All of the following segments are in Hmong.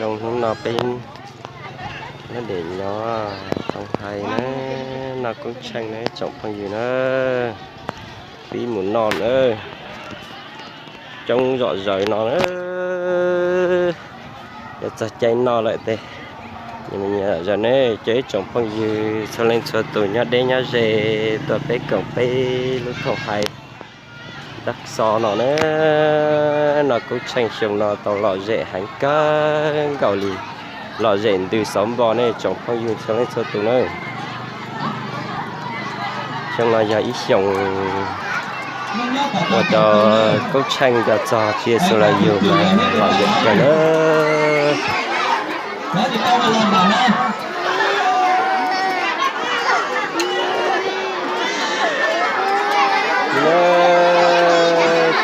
Zoo hnub no peb nyob deb nyob tau hais na, noj koob tsheej na tsoom phooj ywg na, pib mus noj na, coob zom zaws no na, yuav txog caij noj lawm tes. Zom zaws ne, cov ib tsoom phooj ywg txhua leej txhua tus nyob deb nyob ze tuaj peb koom peb lub thooj hais Dab Xo no na, noj koob tsheej xyoo no tau lom zem heev kawg nkaus li, lom zem ntws xov npo nej tsoom phooj ywg txhua leej txhua tus na. Xyoo no yog ib xyoo ua rau koob tsheej nco txog Tswv Yexus los yug mas lom zem kawg na.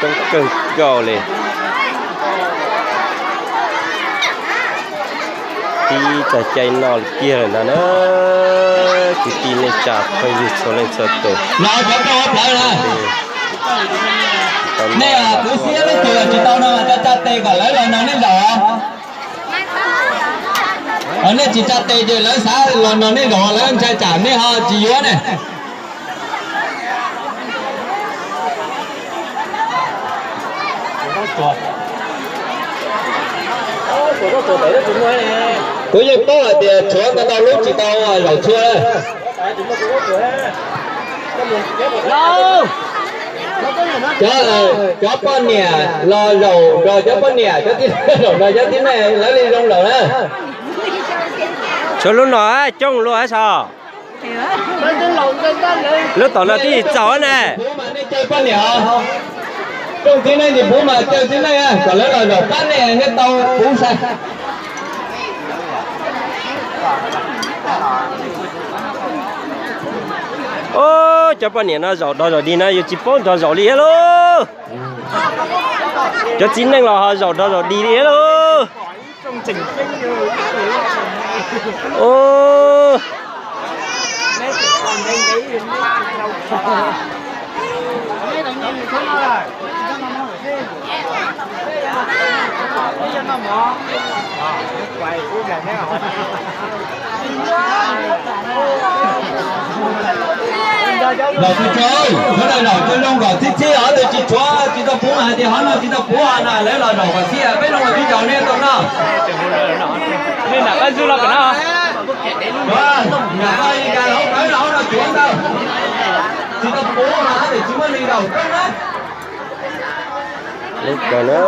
Coob kawg nkaus li. Pib txog caij noj kiag lawm ntag na, kwv tij neej tsa phooj ywg txhua leej txhua tus. Nej kuv xib lub twg tsis tau no mas tsa tsa tes kom lawv los nrog nej zaum. Nej tsis tsa tes ces lawv xav los nrog nej zaum, lawv ntshai tsam nej ho tsis yuav ne. Kuv yeej paub hais tias tshuav ntau ntau lub tsis tau zaum txhua. Cov, cov poj niam los zaum nrog cov poj niam, cov tib neeg los zaum nrog cov tib neeg, lawv li zoo zaum na. Tshuav lub no coob luaj sav. Lub tom no twb tsis txaus ne. Rooj tib neeg tsis puv mas caw tib neeg kom lawv los zaum pab nej thiaj tau puv sai. Cov poj niam no zaum dog zaum dig no yus tsis paub nrog zaum li thiab lauj. Cov txiv neej los ho zaum dog zaum dig li thiab lauj. Zaum tsis tshuav, sawv daws zaum zoo zoo kom txhij txhij, ob tug tsis tshuav tsis tau puv hais tias ho no tsis tau puv na, lawv los zaum kom txhij, peb zoo los tsis zaum nej tau noj. Nram qab ntug los pem no. Nram qab li cas hauv pawv no hauv no tsuav ntawd. Tsis tau puv mas tsis muaj neeg zaum roob na. Lub kawg na.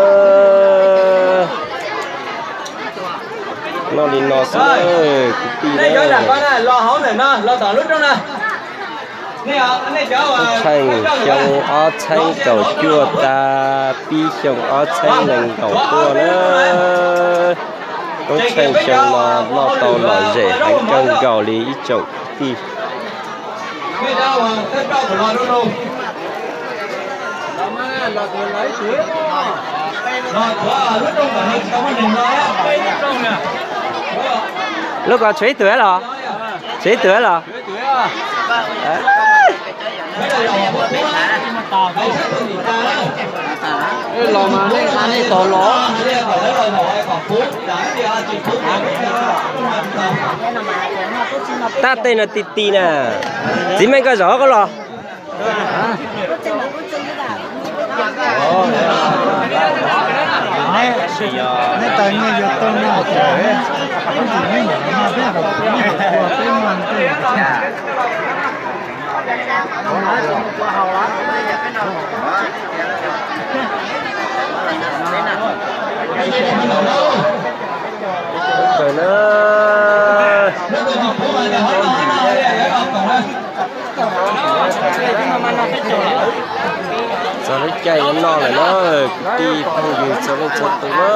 Noj li no xwb kwv tij na. Los hauv ntawm no los tom lub rooj na. Txheej xyoo ob txheeb kaum cuaj tas pib xyoo ob txheeb nees nkaum tuaj na. Koob tsheej xyoo no noj tau lom zem heev kawg nkaus li ib tsoom kwv tij. Lub ko tshuav ib tug los? Tshuav ib tug los? Los mas nej tos los. Tab tej no ti ti na. Txiv Meej koj zaum koj los. Txog lub caij noj lawm na, kwv tij phooj ywg txhua leej txhua tus na.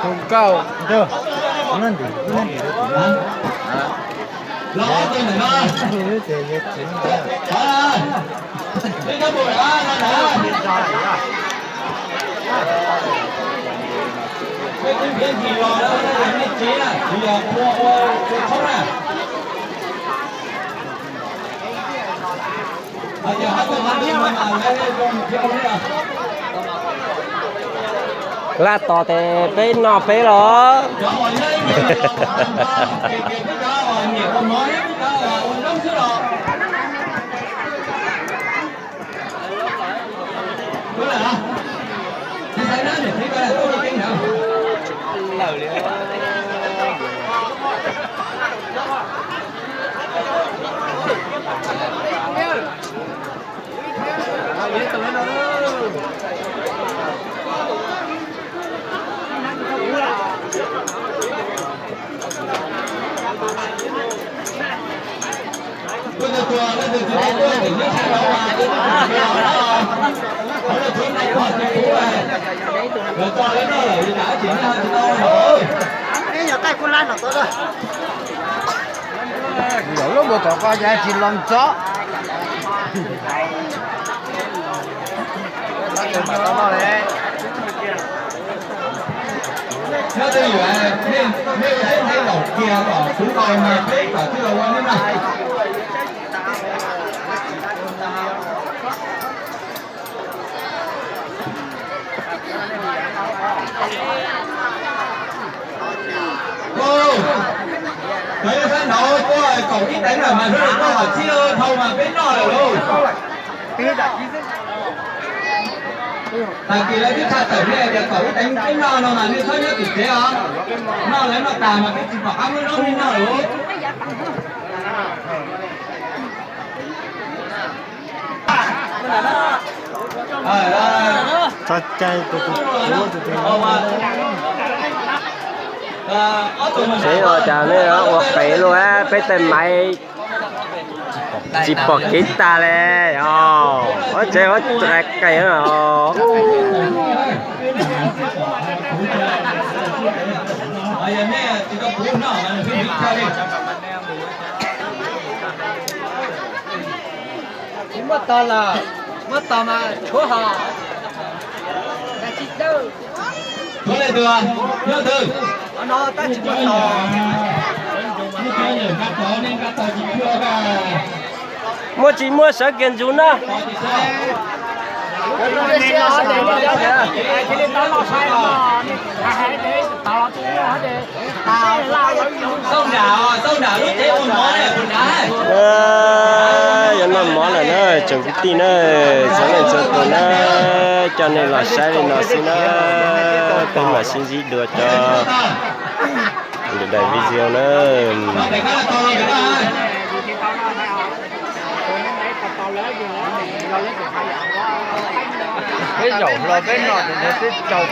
Tus kauj, tus nab ntim, tus nab ntim. Laj tos tes peb noj peb los. Lub npua tom ko ces tsis los txog. Nyob twj ywm, nej ua siab ntev zaum kiag kom kuv tau mas peb kom thiaj los ua nej na. Cov yog sab nraud tuaj kaum ib teev lawm mas sawv daws tuaj hom txhib dhau mas peb noj lawm lauj. Tag kis lawv twb tshaj tawm nej tias kaum ib teev peb noj no mas nej txhob nyob tim tsev os. Noj lawv noj tas mas peb tsis pom qab muab zaub nej noj lawm. Txhob caij tus tus tus tus. Tsev ua cas nej ua qev luaj, peb tej maiv tsis pom kev tag li os. Ua tsev ua qev qev os. Tsis muaj tog lawm, muaj tog mas tshuav hos. Tsis dawj. Qhov no tab tsis muaj tog. Muaj tsis muaj sawv kiag ntsug na. Yuav noj mov lawm na tsoom kwv tij na, txhua leej txhua tus na, coj nej los saib li no xwb na, peb mam sib ntsib dua cov daim video na. Peb zaum hlo peb noj tus twb tsaug.